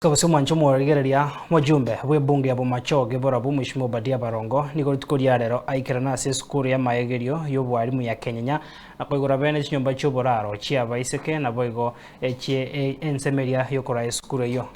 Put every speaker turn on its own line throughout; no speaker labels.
Gose omwanche omorigereria omojumbe bw'ebunge ya Bomachoge Borabu Mweshimiwa Obadia Barongo nigo rituko ria rero aikerana ase esukuru y'amaegerio y'obwarimu ya Kenyenya na koigora bene chinyomba chi'oboraro chi'abaiseke naboigo echie ensemo eria y'okoraa esukuru eyio.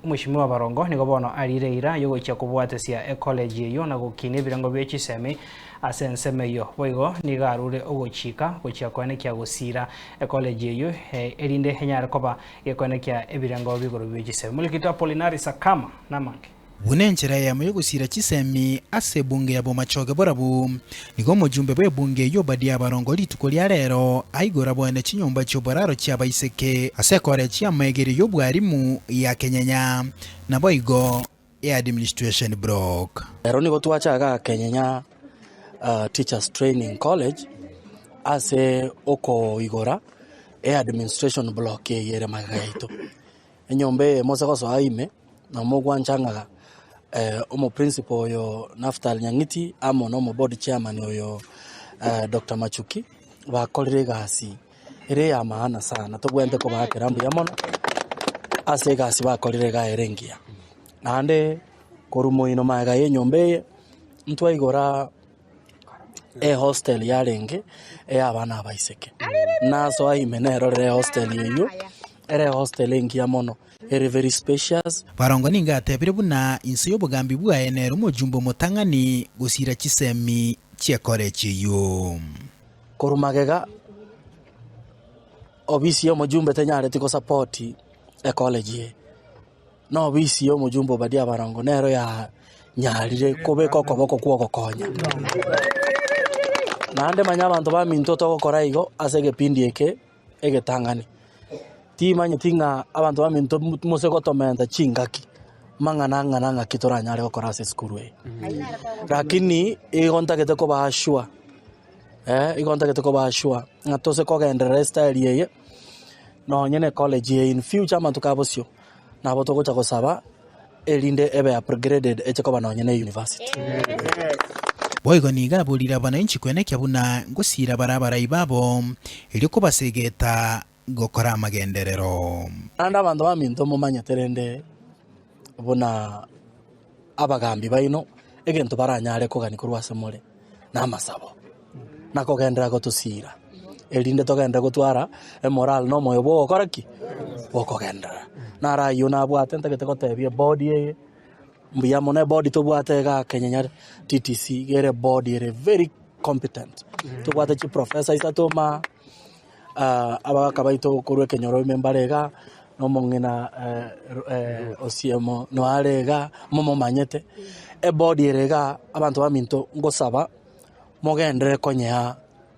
Omweshimiwa Barongo nigo bono arire eira y'ogochia kobwatesia ecollege eyio na gokinia ebirengo bie chisemi ase ensemo eyio. Boigo nigo arure ogochika gochia koenekia gosiira ecollege eyio erinde enyare koba Gekoenekia ebirengo b'igoro bie chisemi. Molikito Apolinari Sakama namange.
Buna enchera eyemo y'ogosiira chisemi ase ebunge ya Bomachoge Borabu, nigo omojumbe bw'ebunge eyio Obadia Abarongo rituko ria rero aigora boene chinyomba chi'oboraro chi'abaiseke ase ekorechi y'amaegerio y'obwarimu ya Kenyenya, naboigo eAdministration Block.
Ero nigo twacha igaa Kenyenya Teachers Training College ase okoigora eadministration block eye ere magega yaito. Enyomba eye mose gosoa ime, nabo mogwancha ng'a omoprincipal oyo Naphtal Nyang'iti amo na omoboard chairman oyo Doctor Machuki, bakorire egasi ere eya maana sana, tobwenerete kobaakera mbuya mono ase egasi bakorire iga ere engiya. Naende korwa moino magega ya enyomba eye, ntwaigora ehostel yarenge ey'abana abaiseke. Nasoa ime nerorere ehostel eyio, ere ehostel engiya mono, ere very spacious.
Barongo nigo atebire buna inse y'obogambi bwaye nere omojumbe omotang'ani gosiira chisemi chi'ekorechi eyio.
Korwa magega, obisi y'omojumbe tenyareti gosapoti ecollege eye. Na obisi y'omojumbe Obadia Abarongo nero yanyarire kobeka okoboko kw'ogokonya. Naende manya abanto baminto togokora igo ase egepindi eke egetang'ani. Timanyeti ng'a abanto baminto mose gotomenta chingaki mang'ana ang'ana ng'aki toranyare gokora ase esukuru eye. Lakini igo ntagete kobaa sure, igo ntagete kobaa sure ng'a tose kogenderera estyle eye nonye na ecollege eye in future amatuko a bosio. Nabo togocha gosaba erinde ebe upgraded eche koba nonye ne university.
Boigo nigo aborire abananchi kwenekia buna ngosiira bare abarai babo, erio kobasegeta gokora amagenderero.
Naende abanto baminto momanyete rende buna abagambi baino egento baranyare kogania korwa ase more namasabo. na kogenderera gotosiira, erinde togenderere gotwara emorale na omoyo bw'ogokora ki? Bw'okogenderera. Naro ayio nabwate ntagete gotebia ebodi eye, mbuya mono ebodi tobwate igaa Kenya Nyar TTC, iga ere ebodi ere very competent. Tobwate chiprofessor isato ime aa, abagaka baito korwa ekenyoro ime mbare igaa, na omong'ina Osiemo noare igaa, momomanyete, ebodi ere igaa abanto baminto ngosaba. Mogenderere konyea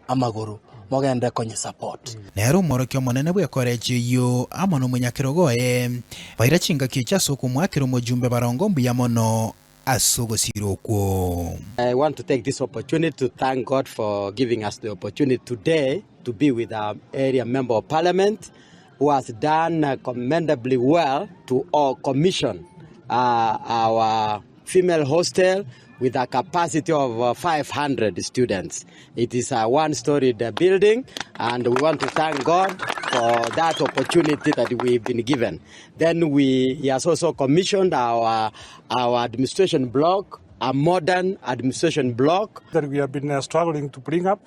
amagoro, mogenderere konyesupport.
Nere omworokia omonene bw'ekorechi eyio amo nomonyakerogo oye, baira chingaki echi ase okomoakera omojumbe barongo mbuya mono ase ogosiira okwo.
I want to take this opportunity to thank God for giving us the opportunity today to be with our area member of parliament who has done commendably well to all commission uh, our female hostel with a capacity of uh, 500 students. It is a one-storied building, and we want to thank God for that opportunity that we've been given. Then we, he has also commissioned our, our administration block, a modern administration block.
That we have been uh, struggling to bring up.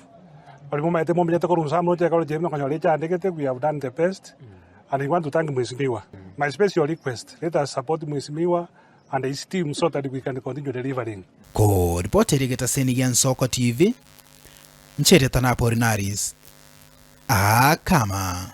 Bari mumaete mumenyete korwa nsa moche ekero chiaino konyora echandegete, we have done the best and we want to thank Mheshimiwa. My special request, let us support Mheshimiwa and his team so that we can continue delivering.
Koripoti eria egetaseni gia Nsoko TV, Ncheretana Apolinaris, Akama.